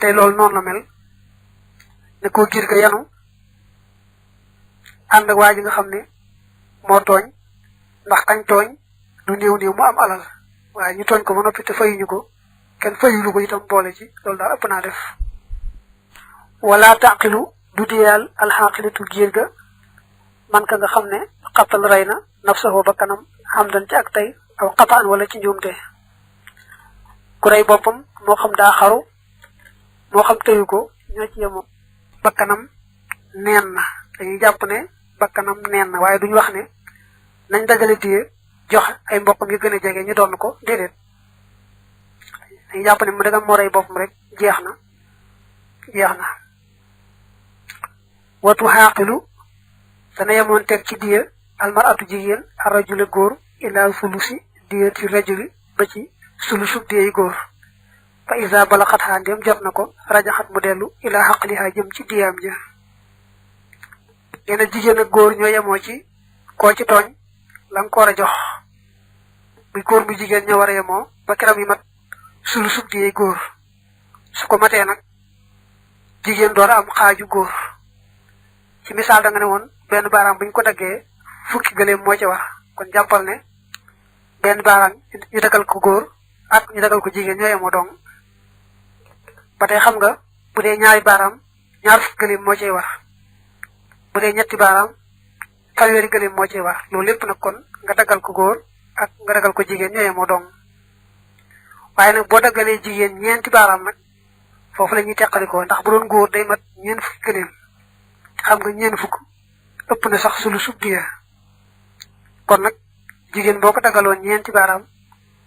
tey loolu noonu la mel ne koo giir ga yanu ànd ak waa ji nga xam ne moo tooñ ndax kañ tooñ du néew néew mu am alal waaye ñu tooñ ko ba noppi te fayuñu ko kenn fayulu ko itam boole ci loolu daal ëpp naa def wala taqilu du diyal alxaqilatu giir ga man ka nga xam ne xattal rey na nafsahu ba kanam xamdan ci ak tey aw xataan wala ci njuumte ku rey boppam moo xam daa xaru moo xam teyu ko ñoo ci yemoo bakkanam neen na dañuy jàpp ne bakkanam neen na waaye duñ wax ne nañ dajale diye jox ay mbokkam yu gën a jege ñu doon ko déedéet dañuy jàpp ne mu dagam moo rey boppam rek jeex na watu xaaqilu dana yemoon teg ci diye almaratu jigéen arrajula góor ila sulusi diye ci rajuli ba ci sulusub diye góor fa isa bala xatxaa ndem jot na ko rajaxat mu dellu ila xaqliha jëm ci diyaam ja neena jigéen ak góor ñoo yemoo ci koo ci tooñ la nga ko war a jox muy góor bu jigéen ñoo war a yemoo ba keram yi mat sulusub diye góor su ko matee nag jigéen door a am xaaju góor ci misaal da nga ne woon benn baaraam buñ ko daggee fukki gëleem moo ci war kon jàppal ne benn baaraam ñu dagal ko góor ak ñu dagal ko jigéen ñoo yemoo dong ba tey xam nga bu dee ñaari baaraam ñaar fukki gëleem moo ciy war bu dee ñetti baaraam fanweeri gëleem moo ciy war loolu lépp nag kon nga dagal ko góor ak nga dagal ko jigéen ñoo yemoo dong waaye nag boo daggalee jigéen ñeenti baaraam nag foofu la ñuy teqalikoo ndax bu doon góor day mat ñeent fukki gëleem xam nga ñeen fukk ëpp na sax sulu sub diya kon nag jigéen boo ko daggaloon ñeenti baaraam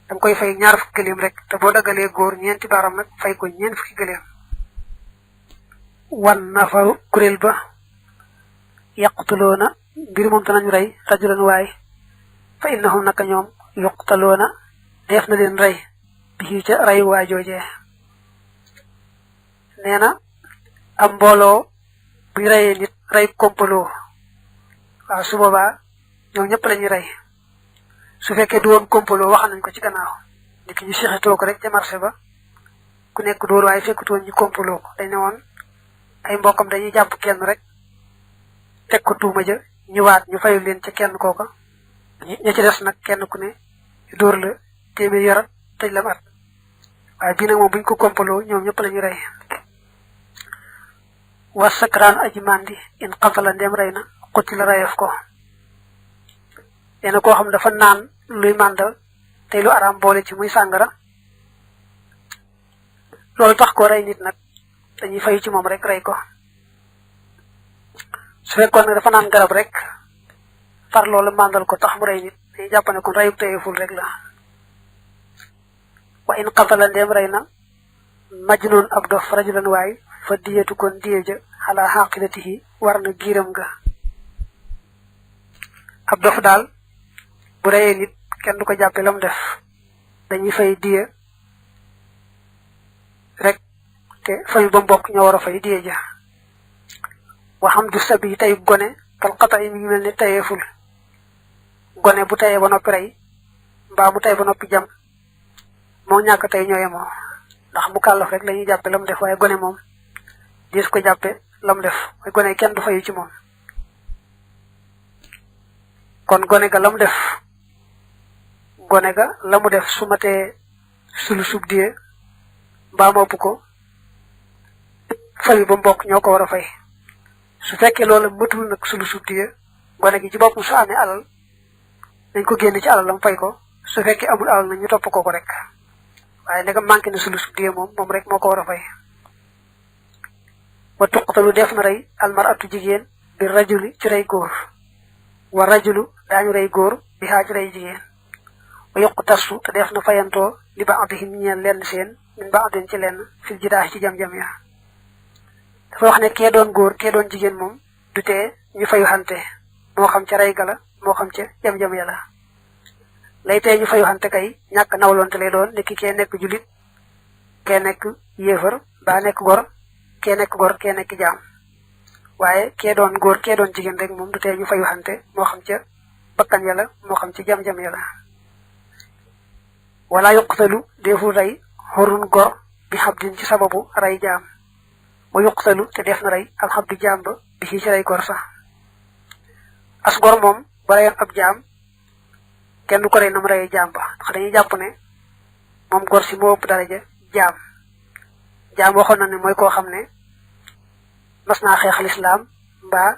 danga koy fay ñaar fukki gëleem rek te boo daggalee góor ñeenti baaraam nag fay ko ñeen fukki gëleem wan nafaru kuréel ba yaqtuloona mbir moom danañu rey rajulan waay fa innahum naka ñoom yuqtaloona def na leen rey bi ca rey waa joojee nee na am mbooloo buñ reyee nit rey kompaloo waaw su boobaa ñoom ñëpp lañuy rey su fekkee du woon kompaloo wax nañ ko ci gannaaw nit ki ñu sixitoo ko rek ca marché ba ku nekk dóor waaye fekkutoon ñu kompaloo ko dañ ne woon ay mbokkam dañuy jàpp kenn rek teg ko tuuma ja ñëwaat ñu fayul leen ca kenn kooka ña ci des nag kenn ku ne dóor la téeméer yarat tëj la at waaye bii nag moom buñ ko kompaloo ñoom ñëpp lañuy rey wa sakraan aji mandi in xatala ndem rey na xutti la reyef ko neena koo xam dafa naan luy màndal tey lu araam boole ci muy sàngara loolu tax ko rey nit nag dañuy fay ci moom rek rey ko su fekkoon ne dafa naan garab rek far loolu màndal ko tax mu rey nit dañuy jàpp ne kon reyub teyeful rek la wa in xatala ndem rey na majnun ab dof rajulan waay fa diyatu kon diye ja xalaa xaqilatihi war na giiram nga ab dof daal bu reyee nit kenn du ko jàppe lam def dañuy fay diye rek te fay ba mbokk ñoo war a fay diye ja waxam du sabi tey gone kal xata yi mi ngi mel ne tayeeful gone bu tayee ba noppi rey mbaa mu tay ba noppi jam moo ñàkk tey ñoo yemoo ndax mu kàllaf rek lañuy jàppe lam def waaye gone moom dis ko jàppe lam def waaye gone kenn du fayu ci moom kon gone ga lam def gone ga la mu def su matee sulu sub diye mbaa mu ëpp ko fayu ba mbokk ñoo ko war a fay su fekkee loolu matul nag sulu sub diye gone gi ci boppam su amee alal dañ ko génne ci alalam fay ko su fekkee amul alal nag ñu topp ko rek waaye ndegam manqué na sulu sub diye moom rek moo ko war a fay wa tuqtalu def na rey almaratu jigéen bi rajuli ci rey góor wa rajulu daañu rey góor bi xaa ci rey jigéen wa yuqtasu te def na fayantoo li ba'dihim ñeel lenn seen min ba'din ci lenn fil jidaax ci jam-jam ya dafa wax ne kee doon góor kee doon jigéen moom du tee ñu fayu xante moo xam ca rey gala moo xam ca jam-jam ya la lay tee ñu fayu xante kay ñàkk nawlonte lay doon nekki kee nekk julit kee nekk yéefar baa nekk gor kee nekk gor kee nekk jaam waaye kee doon góor kee doon jigéen rek moom du tee ñu fayu xante moo xam ca bakkan yàlla moo xam ci jam-jam yàlla wala yuqtalu deful rey xorun gor bi habdin ci sababu ray jaam wa yuqtalu te def na ray al habdi jaam ba bi ci ray gor sax as gor mom ba rayon ab jaam kenn du ko ray nam ray jaam ba ndax dañuy jàpp ne moom gor si moo ëpp daraja jaam jaam waxoon na ne mooy koo xam ne mas naa xeexal islam mbaa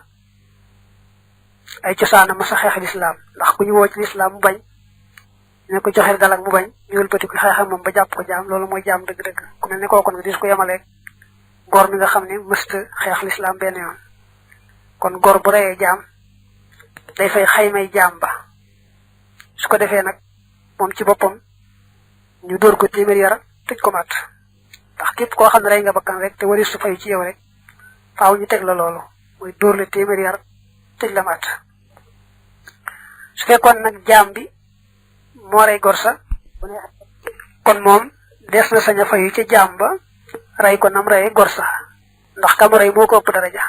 ay cosaana mas a xeexal islam ndax ku ñu woo ci islam mu bañ ne ko joxe dalak mu bañ ñu wëlbati ko xeexal moom ba jàpp ko jaam loolu mooy jaam dëgg-dëgg ku mel ne kooku nag dis ko yemaleeg gor mi nga xam ne mësta xeexal islam benn yoon kon gor bu reyee jaam day fay xaymay jaam ba su ko defee nag moom ci boppam ñu dóor ko téeméer yara tëj ko mat ndax képp koo xam ne rey nga bakkan rek te wari su fay ci yow rek faaw ñu teg la loolu mooy dóor la téeméer yar tëj la mat su fekkoon nag jaam bi moo rey gor sa kon moom des na sañ a fayu ca jaam ba rey ko nam reyee gor sa ndax kam rey moo ko ëpp daraja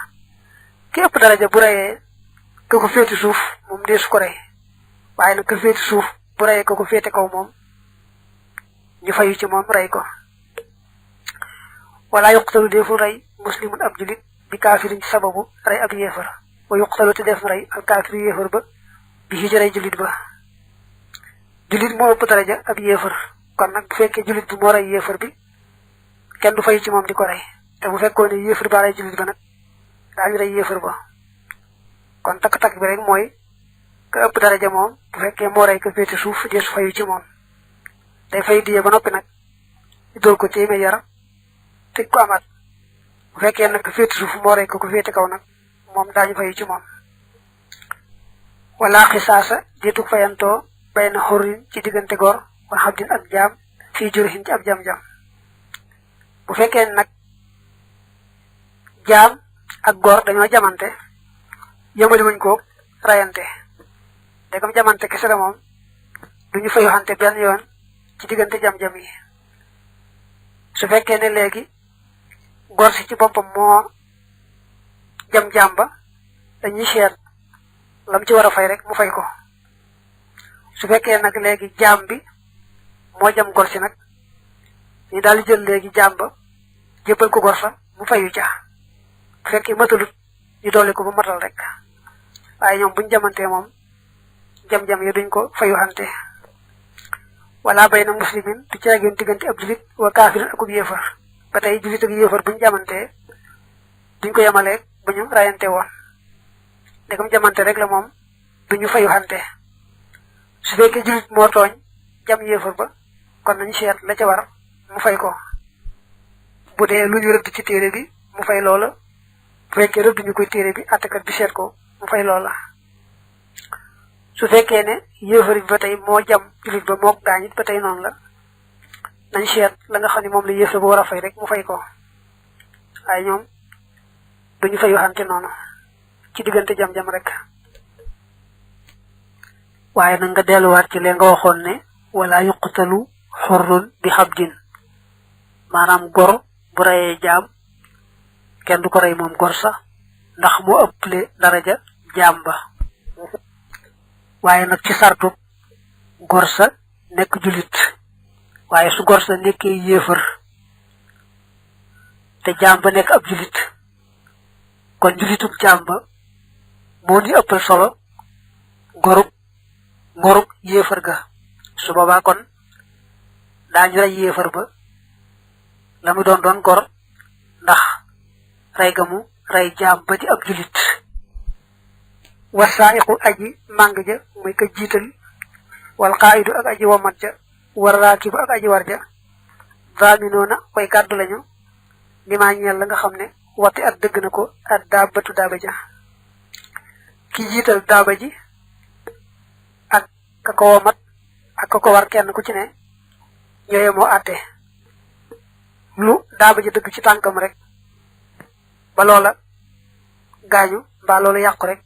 ki ëpp daraja bu reyee ka ko féeti suuf moom deesu ko rey waaye nag ka féeti suuf bu reyee ka ko féete kaw moom ñu fayu ci moom rey ko wala yuqtalu deful rey muslimun ab julit bi kaafirin ci sababu rey ab yéefar wa yuqtalu te def na rey al kaafiru yéefar ba bi hijray julit ba julit moo ëpp daraja ab yéefar kon nag bu fekkee julit bi moo rey yéefar bi kenn du fay ci moom di ko rey te bu fekkoon ne yéefar ba rey julit ba nag daañu rey yéefar ba kon takk-takk bi rek mooy ka ëpp daraja moom bu fekkee moo rey ka féete suuf deesu fayu ci moom day fay diye ba noppi nag dóor ko téeméer yar tëj ko amaat bu fekkee nag ka féete suuf moo rey ko féete kaw nag moom daañu fayu ci moom wala xisaasa diituk fayantoo bay na xurrin ci diggante gor wa xabdin ak jaam fii jurhin ci ab jam-jam bu fekkee nag jaam ak gor dañoo jamante yëmali wuñ ko rayante dagam jamante kese la moom duñu fayu xante benn yoon ci diggante jam-jam yi su fekkee ne léegi gor si ci boppam moo jam jaam ba dañuy seet lam ci war a fay rek mu fay ko su fekkee nag léegi jaam bi moo jam gor si nag ñu daal di jël léegi jaam ba jébbal ko gor sa mu fayu ca bu fekkee matalut ñu dolli ko ba matal rek waaye ñoom buñ jamantee moom jam-jam yi duñ ko fayu xante wala bayna muslimin du ci ageen diggante ab julit wa kaafirin akub yéefar ba tey julit ak yéefar buñ jamantee duñ ko yemaleeg bu ñu rayante woon ndegam jamante rek la moom duñu fayu xante su fekkee julit moo tooñ jam yéefar ba kon nañ seet la ca war mu fay ko bu dee lu ñu rëdd ci téere bi mu fay loola bu fekkee rëdd ñu koy téere bi àttekat bi seet ko mu fay loola su fekkee ne yéefar bi ba tey moo jam julit ba moo gaañit ba tey noonu la nañ seet la nga xam ne moom la yéefar ba war a fay rek mu fay ko waaye ñoom duñu fayu xante noonu ci diggante jam-jam rek waaye nag nga delluwaat ci lee nga waxoon ne wala yuqtalu xurrun bi xabdin maanaam gor bu reyee jaam kenn du ko rey moom gor sax ndax moo ëpple daraja jaam ba waaye nag ci sartu gor sa nekk julit waaye su gor sa nekkee yéefar te jaam ba nekk ab julit kon julitub jaam ba moo ni ëppal solo ngorub yéefar ga su boobaa kon daañu rey yéefar ba la mu doon gor ndax rey ga mu rey jaam ba di ab julit wasaa'iqu aji màng ja muy ka jiital wal qaa'idu ak aji womat ja war raakibu ak aji war ja zaaminoona koy kàddu lañu limaa ñeel la nga xam ne wati at dëgg na ko at daabatu daaba ja ki jiital daaba ji ak ka ko womat ak ka ko war kenn ku ci ne ñooye moo àtte lu daaba ji dëgg ci tànkam rek ba loola gaañu mbaa loola yàqu rek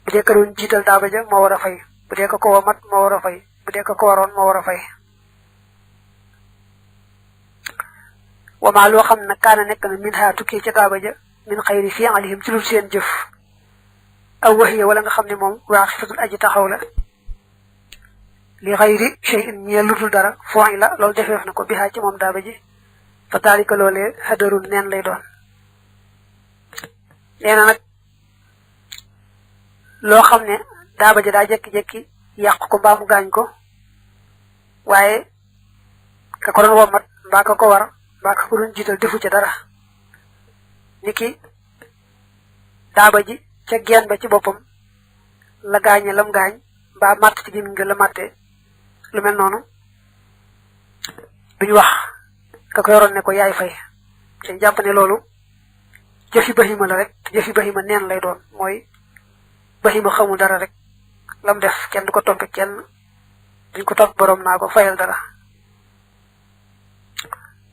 bu dee ka doon jiital daaba ja moo war a fay bu dee ka ko womat moo war a fay bu dee ka ko waroon moo war a fay wama loo xam ne kaana nekk na min haa tukkee ca daaba ja min xayri fi alihim ci lu seen jëf aw waxiya wala nga xam ne moom waaqifatun aji taxaw la li xayri shay'in ñeel lu dul dara fooy la loolu defeef na ko bihaa ci moom daaba ji fa dalika lolé hadarun nen lay doon neena nak lo xamne daaba ja da jekki-jekki yaq ko ba mu gañ ko waye ka ko don womat ba ka ko war ba ka ko don jital defu ci dara niki daaba ji ca geen ba ci bopam la gañe lam gañ ba mat ci gim nga la maté lu mel nonu duñ wax ka ko yoron ne ko yaay fay ci japp ne lolu jëfi bahima la rek jëfi bahima neen lay doon moy bahima xamul dara rek lam def kenn du ko topé kenn duñ ko top borom na ko fayal dara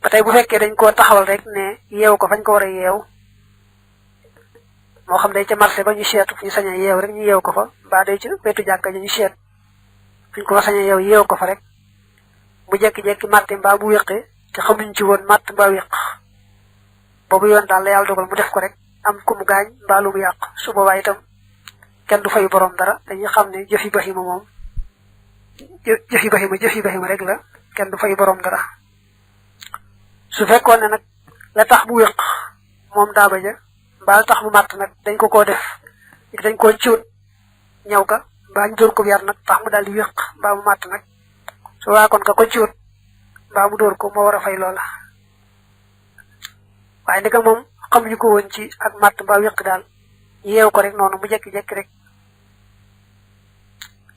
batay bu fekke dañ ko taxawal rek ne yew ko fañ ko wara yew mo xam day ci marché ba ñu seetu ñu saña yew rek ñu yew ko fa ba day ci wetu jakka ñu seet fuñ ko saña yew ko fa rek bu jekki-jekki marté ba bu wéxé te xamuñ ci won mat ba wéx bobu yoon dal la yalla dogal mu def ko rek am ku mu gañ ba lu mu yaq su boba itam kenn du fay borom dara dañuy xamné jëfi bahima mom jëfi bahima rek la kenn du fay borom dara su fekkone nak la tax bu wéx mom daaba ja ba tax mu mat nak dañ ko def dañ ko ciut ñaw ka ba ñu door ko yar nak tax mu dal di wéx ba mu mat nak su wa kon ka ko ciut ba mu door ko mo wara fay lola waye ndika mom xamuñu ko won ci ak mat ba wéx dal yew ko rek nonu mu jekki-jekki rek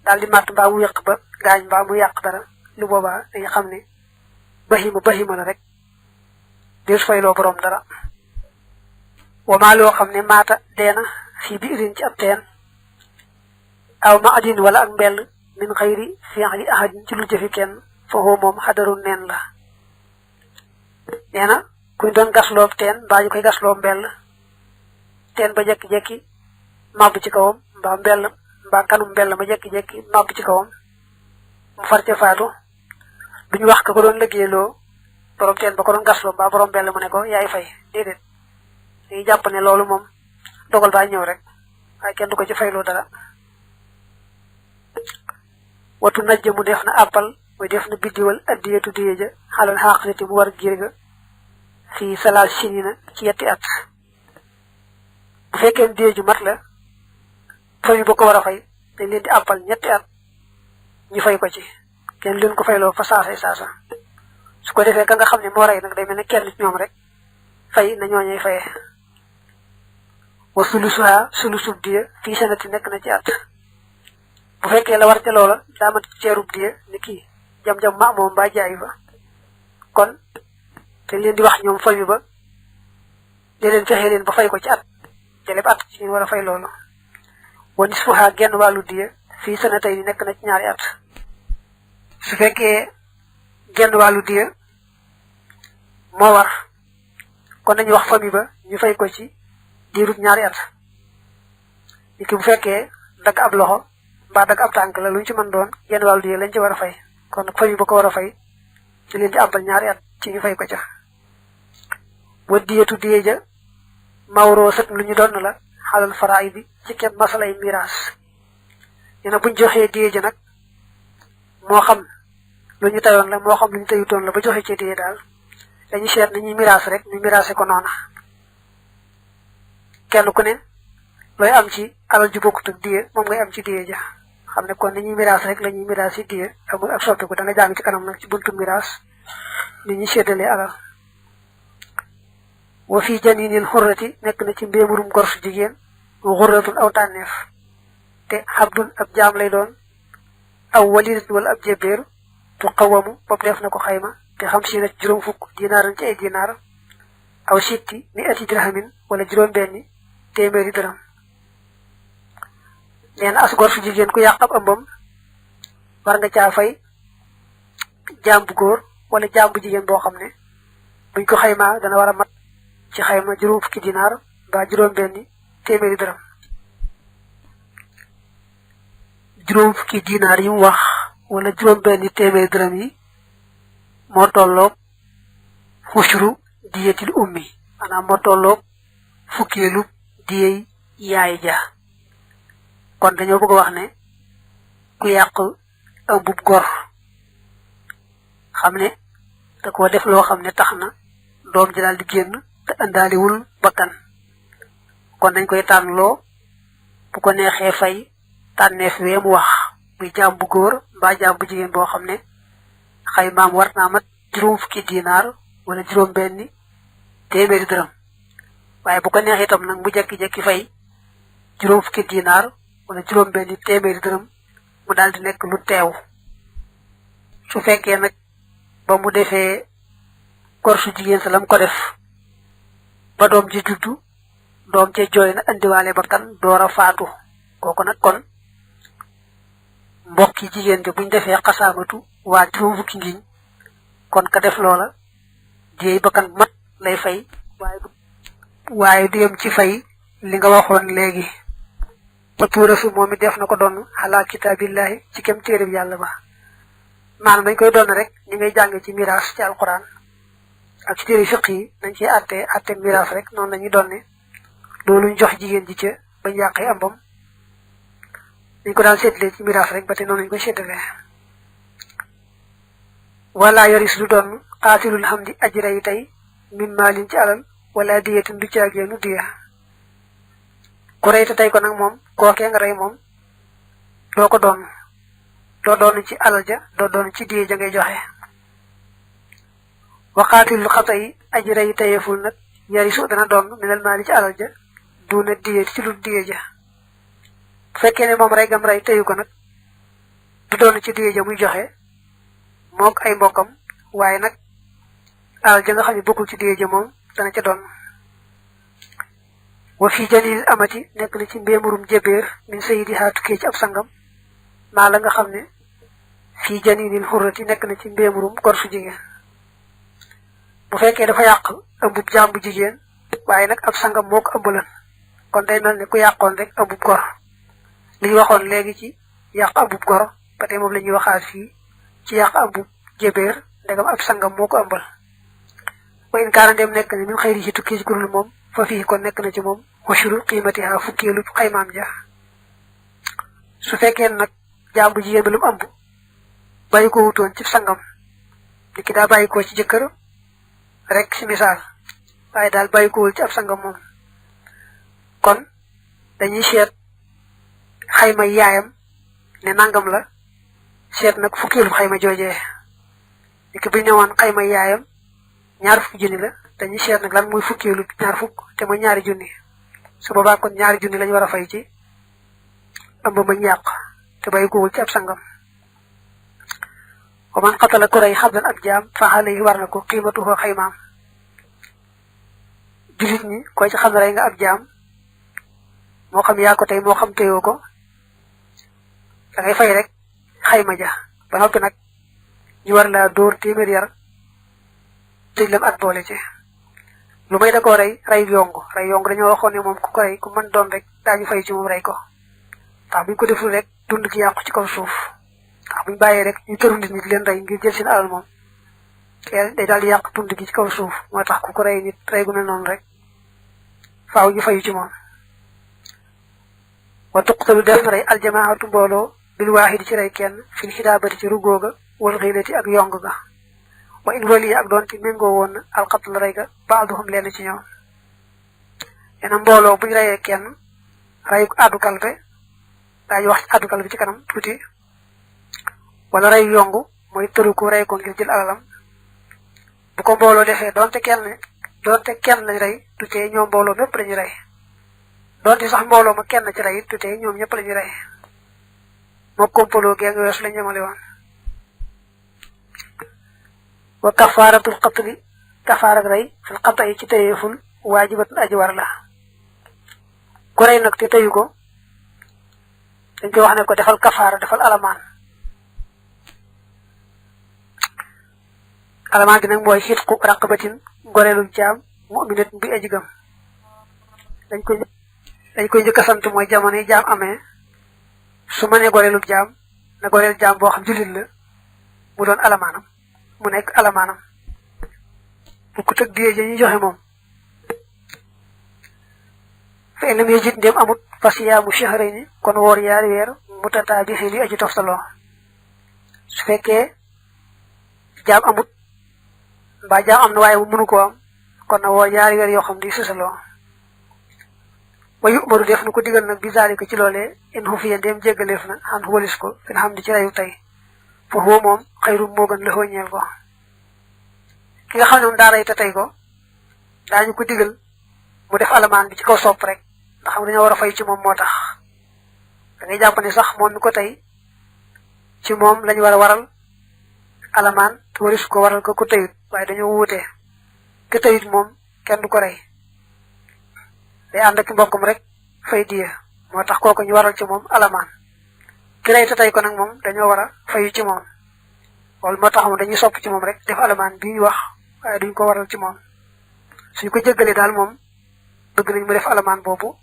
dal di mat ba mu wéx ba gañ ba mu yaq dara lu boba dañ xamné bahima la rek des fay lo borom dara wa ma lo xamne mata dena fi biirin ci ab teen aw ma'adin wala ak mbell min khayri fi'li ahadin ci lu jëfi kenn fa ho mom hadarun nen la neena kuñ doon gaslo teen ba ñu koy gaslo mbell teen ba jekki-jekki mab ci kawam ba mbell ba kanum mbell ma jekki-jekki mab ci kawam mu far ci faatu duñ wax ka ko doon liggéelo borom teen ba ko doon gaslo ba borom mbell mu ne ko yaay fay dedet yi japp ne lolu mom dogal ba ñew rek ay kenn du ko ci faylo dara watu najje mu def na appal moy def na bidiwal adiyatu diyeja halal haqati mu war girga fi salal sinina ci yetti at bu fekkee diyeju mat la fay bu ko wara fay dañ leen di appal ñetti at ñu fay ko ci kenn leen ko faylo fa saasa saasa su ko defee ka nga xamne mo ray nak day melni kenn ci ñoom rek fay na ñoñay fayé wa sulusuha sulusub diya fi sanati nek na ci at bu fekke la war ci loola da mat ceerub diya ni ki jam ma mom ba jaay fa kon te leen di wax ñoom fayu ba de leen fexé leen ba fay ko ci at jëlé at ci wara fay loolu wa nisfuha genn walu diya fi sanatay nek na ci ñaari at su fekke genn walu diya mo war kon dañu wax fami ba ñu fay ko ci diiru ñaari at iki bu fekke dag ab loxo ba dag ab tank la luñ ci mën doon yenn walu di lañ ci wara fay kon nak fami ba ko wara fay ci leen ci abal ñaari at ci ñu fay ko ca wadiyatu diyeja mawro sat luñu doon la halal faraidi ci kem masalay miras dina buñ joxe diyeja nak mo xam luñu tayon la mo xam luñu tayuton la ba joxe ci diye dal dañu seet ni miras rek ñu mirasé ko nona kenn ku ne loy am ci alal ju bokku ak diye mom ngay am ci diye ja xamne kon ni miras rek lañuy miras ci diye amul ak soppi ko da nga jang ci kanam nak ci buntu miras ni ñi sédalé alal wa fi janinil hurrati nek na ci mbémurum gor su jigen ghurratun aw tanef te habdun ab jam lay doon aw walidat wal ab jeber tu qawamu bop def nako xayma te xam ci nak juroom fukk dinaran ci ay dinar aw sitti ni ati dirhamin wala juroom benni téméri dërëm neena as gor su jigen ku yaq ab ambam war nga ca fay jambu góor wala jambu jigen bo xamne buñ ko xayma dana wara mat ci xayma juroom fukki dinar ba juroom benni téméri dërëm juroom fukki dinar yi wax wala juroom benni téméri dërëm yi mo tollo xushru diyatil ummi ana mo tollo fukkeelu diyey yaay ja kon dañu bëgg wax ne ku yaq ëmbub gor xamne da ko def lo xamne taxna doom ji daal di génn te andaaliwul bakkan kon dañ koy tànnloo bu ko neexee fay tànneef wee mu wax muy jaam bu góor mbaa jaam bu jigéen boo xam ne xaymaam war naa mat juróom fukki dinaar wala juróom benni téeméeri dërëm waaye bu ko neexee itam nag mu jekki-jekki fay juróom fukki dinaar wala juróom benni téeméeri dërëm mu daal di nekk lu teew su fekkee nag ba mu defee gor su jigéen sa lam ko def ba doom ji juddu doom ci jooy na andiwaale bakkan door a faatu kooku nag kon mbokki jigéen ja buñ defee xasaamatu waa juróom fukki ngiñ kon ka def loola jéey bakkan mat lay fay waaye du yem ci fay li nga waxoon léegi ba tuurasu moom it def na ko doon ala kitaabillahi ci kem téereb yàlla ba maanaam dañ koy doon rek ni ngay jàng ci miraas ci alquran ak ci téere fiq yi dañ ciy atte miraas rek noonu lañuy doon ne loolu ñu jox jigéen ji ca bañ yàqee ambam dañ ko daan seetlee ci miraas rek ba te noonu lañ koy seetalee wala yoris du doon xaatilul hamdi ajra yi tey min maalin ci alal wala diyetin du caageenu diya ku rey te tey ko nag moom kookee nga rey moom doo ko doon doo doon ci alal ja doo doon ci diye ja ngay joxe waxaatilul xata yi ajra yi teyeful nag yarisu dana doon minal maali ci alal ja duna diye ci lu diye ja bu fekkee ne moom rey gam rey teyu ko nag du doon ci diye ja muy joxe mook ay mbokkam waaye nag alal ja nga xam ne bokkul ci diye ja moom dana ca doon wa fi janil amati nekk na ci mbéemurum jébéer min sayidi haatukkee ci ab sangam maa la nga xam ne fii janilil xurrati nekk na ci mbéemurum gor su jigéen bu fekkee dafa yàq ëmbub jaam bu jigéen waaye nag ab sangam moo ko ëmbalan kon day mel ne ku yàqoon rek ëmbub gor li ñu waxoon léegi ci yàq ëmbub gor ba tey moom la ñuy waxaat fii ci yàq ëmbub jébéer ndegam ab sangam moo ko ëmbal wa in kaana dem nekk ne min xëyri ci tukki ci kurul moom fa fii kon nekk na ci moom washuru qiimatiha fukkeelu xaymaam ja su fekkee nag jaam bu jigéen ba lu mu ëmb bàyyi ko wutoon ci sangam li ki daa bàyyi ko ci jëkkër rek ci misaal waaye daal bàyyi ko wul ci ab sangam moom kon dañuy seet xayma yaayam ne nangam la seet nag fukkeelu xayma joojee li ki bu ñu ñëwoon xayma yaayam ñaar fukki junni la dañuy seet nag lan muy fukkeelu ñaar fukk te mooy ñaari junni su boobaa kon ñaari junni lañu war a fay ci ëmb bañ yàq te bàyyi ko wul ci ab sangam wa man xatala ku rey xabdan ab jaam fa xale yi war na ko qiimatu ko xaymaam julit ñi koy ci xam ne rey nga ab jaam moo xam yaa ko tey moo xam téyoo ko da ngay fay rek xayma ja ba noppi nag ñu war laa dóor téeméer yar tëj lam at boole ci lu may da koo rey yong dañoo waxoon ne moom ku ko rey ku mën doon rek daañu fay ci moom rey ko ndax buñ ko deful rek dund gi yàqu ci kaw suuf ndax buñ bàyyee rek ñu tëru nit leen rey ngir jël seen alal moom day daal di yàq dund gi ci kaw suuf moo tax ku ko rey nit rey gu mel noonu rek faaw ñu fayu ci moom wa tuqtalu def na rey aljamaatu mbooloo bil waahidi ci rey kenn fil xidaabati ci rugooga wal xiilati ak yong ga wa in wali ak doon ci méngoo woon na alxatl rey ga baaduhum leen ci ñoom yena mbooloo buñ reyee kenn rey addu kalpe daañu wax ci addu kalpe ci kanam tuuti wala rey yongu mooy tëru ko rey ko ngir jël alalam bu ko mbooloo defee doonte kenn lañ rey du tee ñoom mbooloo mépp lañu rey doonte sax mbooloo ma kenn ci rey du tee ñoom ñëpp lañu rey moo kompaloo gee nga weesu lañ ñamale woon wa kafaaratul qatli kafaarak rey fil qata yi ci tëyeeful waajibatun aji war la ku rey nag te tëyu ko dañ koy wax ne ko defal kafaara defal alamaan alamaan gi nag mooy xitqu raqabatin goreelu jaam mu'minat bi aji gëm dañ koy njëkk a sant mooy jamono yi jaam amee su ma nee goreelu jaam na goreel jaam boo xam jullit la mu doon alamaanam mu nekk alamaanam bu ko tëg diyee ja ñu joxe moom fa in lam yajid ndem amut fa siyaamu shahrayni kon woor yaari weer mutataabihiin yi aji toftaloo su fekkee jaam amut mbaa jaam am na waaye mu mënu koo am kon na woo ñaari weer yoo xam di sësaloo wa yu'maru def na ko digal nag bi zalika ci loolee in xufiya ndéem jéggaleef na xan walis ko fi nga xam di ci reyu tey fa huwa moom xayru moo gën la ñeel ko ki nga xam ne moom daa rey te tey ko daañu ko digal mu def alamaan bi ci kaw sopp rek ndax xam dañoo war a fay ci moom moo tax da ngay jàpp ne sax moom mi ko tey ci moom lañu war a waral alamaan te waris ko waral ko ku teyut waaye dañoo wuute ke teyut moom kenn du ko rey day ànd ak mbokkum rek fay diya moo tax kooku ñu waral ci moom alamaan ki rey te tey ko nag moom dañoo war a fayu ci moom loolu moo tax moom dañuy sopp ci moom rek def alamaan bi ñu wax waaye duñ ko waral ci moom suñ ko jéggalee daal moom bëgg nañ mu def alamaan boobu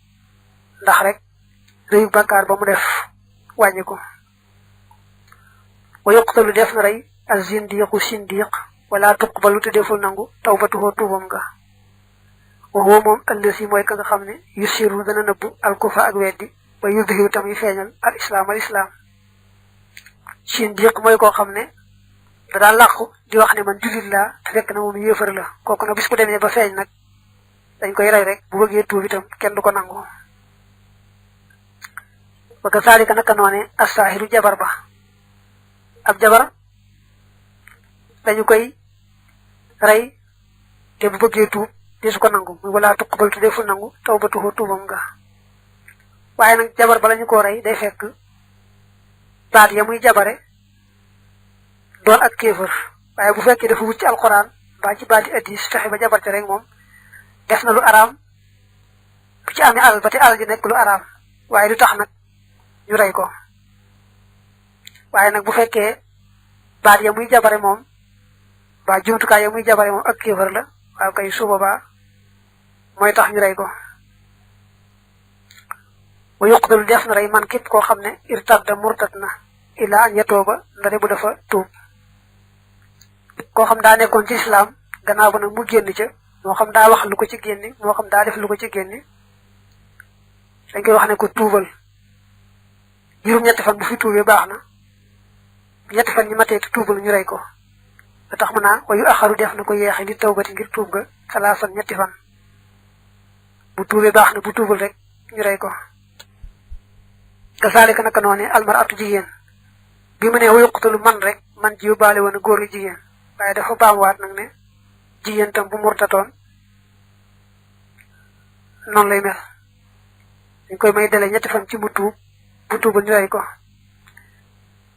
ndax rek réyu bàkkaar ba mu def wàññi ko wa yuqtalu def na rey az-zindiqu sindiq wala tuqbalu te deful nangu tawbatuhu tuubam nga wa huwa moom allasi mooy ka nga xam ne yusiru dana nëbbu alkufa ak weddi wa yudhiru tamit feeñal al islam sindiq mooy koo xam ne da daal làqu di wax ne man jullit laa te fekk na moom yéefar la kooku nag bis bu demee ba feeñ nag dañ koy rey rek bu bëggee tuub itam kenn du ko nangu wa kazalika naka noone as-saahiru jabar ba ab jabar dañu koy rey te bu bëggee tuub desu ko nangu muy wala tuqbal te deful nangu tawbatuhu tuubam nga waaye nag jabar ba lañu koo rey day fekk baat ya muy jabare doon ak kéefër waaye bu fekkee dafa wut ci alxuraan ba ci baati addis fexe ba jabar ca rek moom def na lu araam bu ci amee alal ba te alal ji nekk lu araam waaye lu tax nag ñu rey ko waaye nag bu fekkee baat ya muy jabare moom ba jumtukaay ya muy jabare moom ak kéefër la waaye kay suba ba mooy tax ñu rey ko wa yuqtalu def na rey man képp koo xam ne irtadda murtad na ila an yatooba ndare bu dafa tuub koo xam daa nekkoon ci islam gannaaw ba nag mu génn ca moo xam daa wax lu ko ci génni moo xam daa def lu ko ci génni dañ koy wax ne ko tuubal juróom-ñetti fan bu fi tuubee baax na ñetti fan ñi matee te tuubal ñu rey ko da tax mu naa wayu axaru def na ko yeexe li tawbati ngir tuub ga salaasan ñetti fan bu tuubee baax na bu tuubal rek ñu rey ko kasaalika naka noone almaratu jigéen bi mu ne wa yuqtalu man rek man ji yóbbaale woon a góor lu jigéen waaye dafa baamuwaat nag ne jigéen tam bu murtatoon noonu lay mel dañ koy may dele ñetti fan ci mu tuub bu tuubal ñu rey ko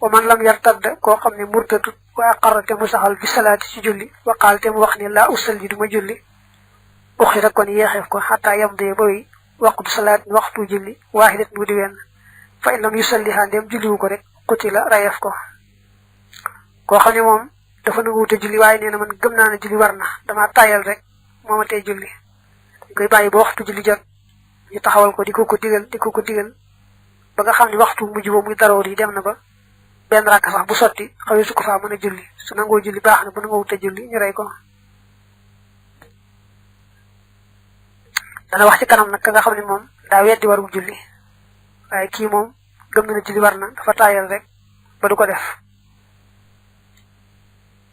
wa man lam yartad koo xam ne murtatut wa aqarra te mu saxal bi salaati ci julli wa qaal te mu wax ne laa usalli duma julli uxira kon yeexeef ko xataa yamdee ba wi waqtu salaat waxtu julli waaxidat mu di wenn fa in lam yusalliha ndem julliwu ko rek qutila rayef ko koo xam ne moom dafa nangu wute julli waaye nee na man gëm naa ne julli war na dama tayal rek mooma tey julli dañ koy bàyyi ba waxtu julli jot ñu taxawal ko di ko ko digal ba nga xam ne waxtu mujj ba muy daroor yi dem na ba benn rakk sax bu sotti xawee su ko faa mën a julli su nangoo julli baax na bu nangoo wute julli ñu rey ko dana wax ci kanam nag ka nga xam ne moom daa weddi waru julli waaye kii moom gëm na ne julli war na dafa taayal rek ba du ko def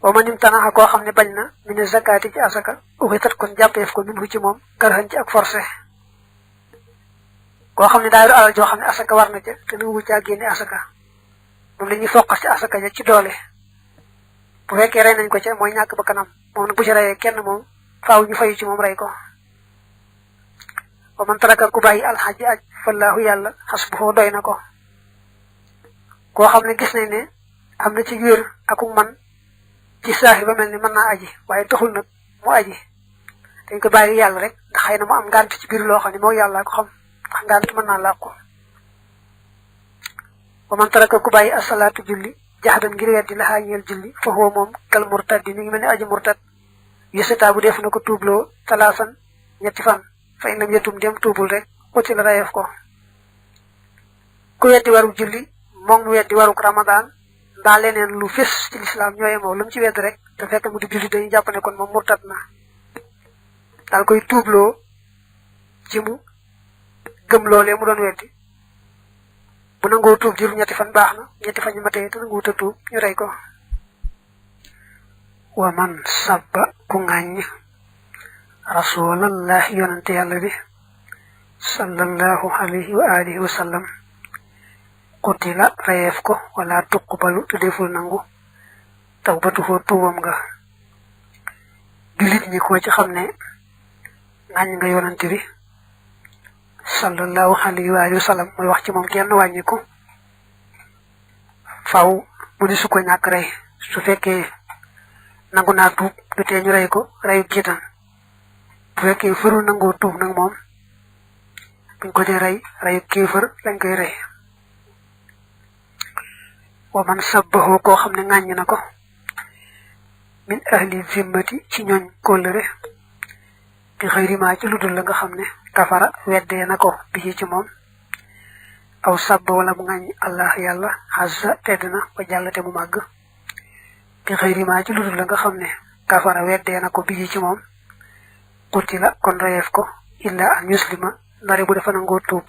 wa man imtanaha koo xam ne bañ na mine zakati ci asaka uxitat kon jàppeef ko min hu ci moom karhan ci ak forcé koo xam ne daa yor alal joo xam ne asaka war na ca te nangu caa génne asaka moom la ñuy foqas ci asaka ja ci doole bu fekkee rey nañ ko ca mooy ñàkk ba kanam moom nag bu ci reyee kenn moom faaw ñu fayu ci moom rey ko wa man taraka ku bàyyi alxaji aj fallaahu yàlla xasbuhu doy na ko koo xam ne gis nañ ne am na ci wér akuk man ci saaxi ba mel ni mën naa aji waaye taxul nag mu aji dañ ko bàyyi yàlla rek ndax xëy na mu am ngànt ci biir loo xam ne moo yàlla ko xam ndax ngànt mën naa làqu wa man taraka ku bàyyi asalaatu julli jaxdan ngir weddi la xaañeel julli fa huwa moom kal murtad mi ngi mel ni aji murtad yusata bu def na ko tuubloo talaasan ñetti fan fa in lam yatum dem tuubul rek uti la rayef ko ku weddi waru julli moom mu weddi waruk ramadan mbaa leneen lu fés ci lislaam ñooye moom lu mu ci wedd rek te fekk mu di julli dañuy jàpp ne kon moom murtad na daal koy tuubloo ci mu gëm loolee mu doon weddi bu nangoo tuub jur ñetti fan baax na ñetti fan ñu matee te nanguwut a tuub ñu rey ko wa man sabba ku ŋàññ rasulallah yonante yalla bi sallallahu alayhi wa alihi wa sallam qutila rayef ko wala tuqbalu te deful nangu tawbatuhu tuwam nga julit ñi ko ci xamne ngañ nga yonante bi sallallahu alayhi wa alihi wa sallam moy wax ci mom kenn wañi ko faaw mu di su ko ñak ray su fekke nangu na tuub du te ñu ray ko rayu jitan bu fekke furu nangu tuub nak mom buñ ko di ray rayu kéefër lañ koy ray wa man sabbahu ko xamne ngañ na ko min ahli zimmati ci ñoñ kolere bi xeyri ma ci ludul la nga xamne kafara wedde nako bi ci mom aw sabba wala mu ngañ allah yalla hazza tedna ko jallate mu mag bi xeyri ma ci ludul la nga xamne kafara wedde nako bi ci mom qutila kon rayef ko illa an muslima ndare bu defa nango tuub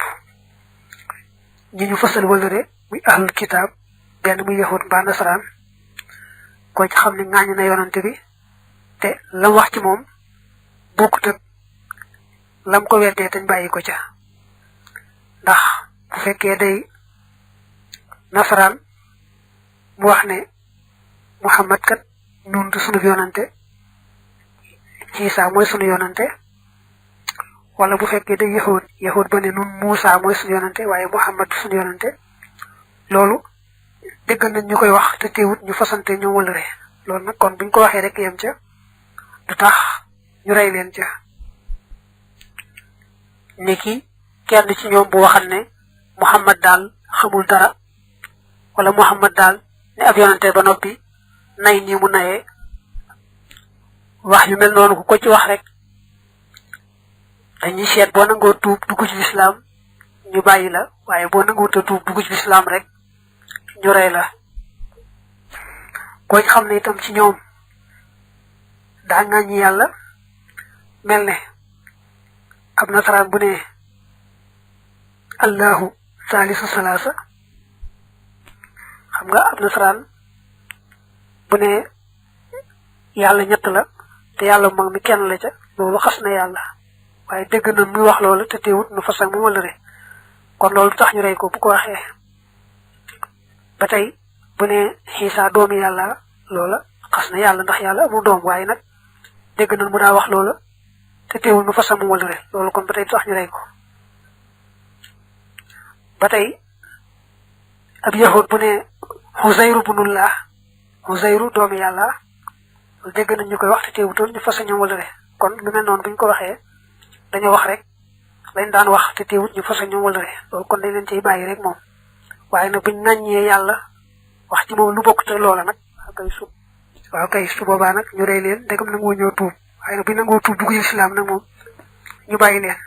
ñi ñu fasal wolere muy ahlul kitab ben muy yahud ba nasran ko ci xamne ngañ na yonante bi te la wax ci mom bokut ak lam ko wedde tañ bayiko ca ndax bu fekke day nasran mu wax ne muhammad kat nun du sunu yonante isa moy sunu yonante wala bu fekke day yahud ba ne nun musa moy sunu yonante waye muhammad sunu yonante lolu degg nañ ñukoy wax te teewut ñu fasante ñu wolere lool nak kon buñ ko waxe rek yam ca du tax ñu ray leen ca niki kenn ci ñoom bu waxal ne muhammad dal xamul dara wala muhammad dal ne ab yonante ba noppi nay ni mu naye wax yu mel nonu ko ci wax rek dañuy seet bo nango tuub duggu ci islam ñu bayila waye bo nango tuub duggu ci islam rek ñu ray la ko xamne itam ci ñoom da ngañ yalla melne ab nasran bu ne allahu salisu salasa xam nga ab nasran bu ne yalla ñett la te yalla mag mi kenn la ca lolu xasna yalla waye degg na muy wax lolu te teewut nu fasal mu wala re kon lolu tax ñu ray ko bu ko waxe batay bu ne Isa doomi yalla lola xasna yalla ndax yalla amu doom waye nak degg na mu da wax lolu te teewul nu fasal mu wala re lolu kon batay tax ñu ray ko batay ab yahud bu ne Huzairu ibnullah Huzairu doomi yalla degg na ñukoy wax te teewuton ñu fasal ñu wala re kon lu mel non buñ ko waxe dañu wax rek lañ daan wax te teewut ñu fasal ñu wala re lolu kon dañ leen ci bayyi rek mom waye nak buñ nañé yalla wax ci mom lu bokku te loola nak kay su boba nak ñu ray leen degam nangu ñoo tuub waye nak buñ nangu tuub duggu islam nak mom ñu bayyi leen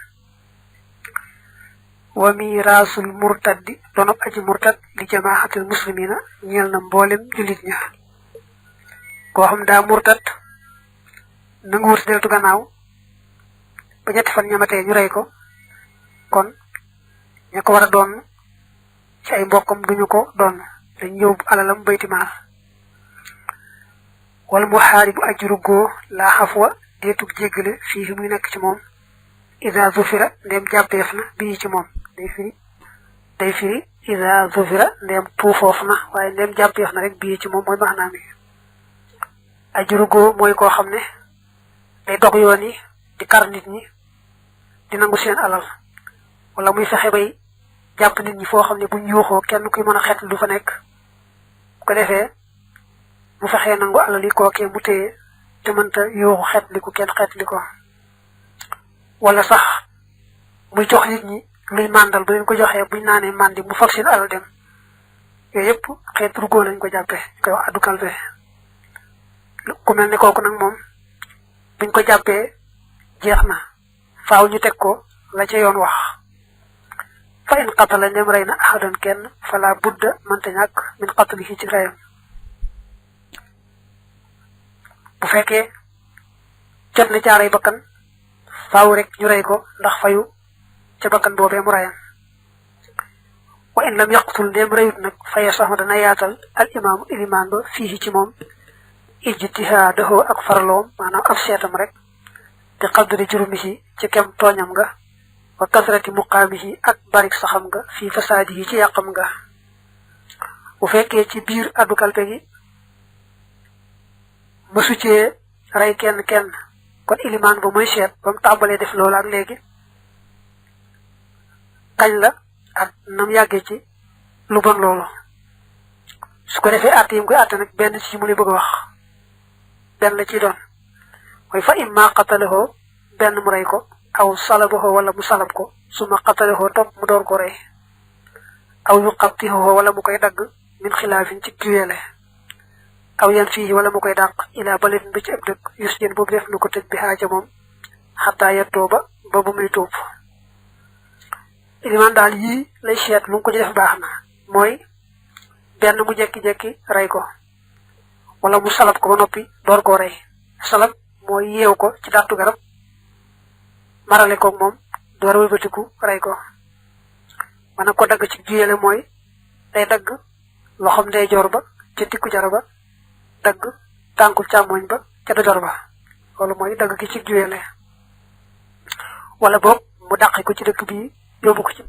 wa mirasul murtad donop aji murtad li jamaahatul muslimina ñeel na mbolem julit ña ko xam da murtad nangu wut deltu gannaaw ba ñetti fan ñamate ñu ray ko kon ñako wara doon ci ay mbokkam duñu ko doon dañ ñew alalam bayti ma wal muharibu ajrugo la hafwa detu jéggale fi muy nek ci mom iza zufira dem jappef na bi ci mom day firi iza zufira dem tuufof na waye dem jappef na rek bi ci mom moy maxna mi ajrugo moy ko xamne day dog yoon yi di kar nit ñi di nangu seen alal wala muy fexé bay japp nit ñi fo xamne bu ñuuxo kenn kuy mëna xet du fa nek ko defé mu fexé nangu alal yi ko ke mu téye te mënta yuuxu xet li ko kenn xet li ko wala sax muy jox nit ñi luy mandal bu leen ko joxé buñ nané mandi mu fak seen alal dem yoy yépp xet rugo lañ ko jappé ko wax adu kalbe ku melni koku nak mom buñ ko jappé jeexna faaw ñu tek ko la ca yoon wax fa in qatala ndem rayna ahadan kenn fala budda man ta ñak min qatlihi ci rayam bu fekke jot na jaaray bakkan faaw rek ñu ray ko ndax fayu ci bakkan bobé mu rayam wa in lam yaqtul ndem rayut nak faya sax dana yaatal al imam iliman ba fihi ci mom ijtihadahu ak farlom manam ak setam rek bi qadri jurumihi ci kem tooñam nga wa kasrati muqaamihi ak barik saxam nga fii fasaadihi ci yàqam nga bu fekkee ci biir addu kalpe gi mësu cee rey kenn kon ilimaan ba mooy seet ba mu tàmbalee def loolu ak léegi kañ la ak nam yàggee ci lu bon loolu su ko defee àtte yi mu koy àtte nag benn ci mu li bëgg a wax benn la ciy doon mooy fa imma qatalahu benn mu rey ko aw salabahu wala mu salab ko suma qatalahu topp mu door ko rey aw yuqattihu wala mu koy dagg min xilaafin ci juyeele aw yan fii wala mu koy dàq ila baledin ba ci ab dëkk yus jën boobu def na ko tëj bi xaaja moom xataa yettoo ba bu muy tuub ilimaan daal yii lay seet lu mu ko ci def baax na mooy benn mu jekki-jekki rey ko wala mu salab ko ba noppi door koo rey salab mooy yeew ko ci dàttu garab marale koog moom door wëlbatiku rey ko mana ko dagg ci juyele mooy day dagg loxom ndeyjoor ba ca tikku jara ba dagg tànkul càmmoñ ba ca dojor ba loolu mooy dagg gi ci juyele wala boog mu dàqi ko ci dëkk bi yóbbu ko ci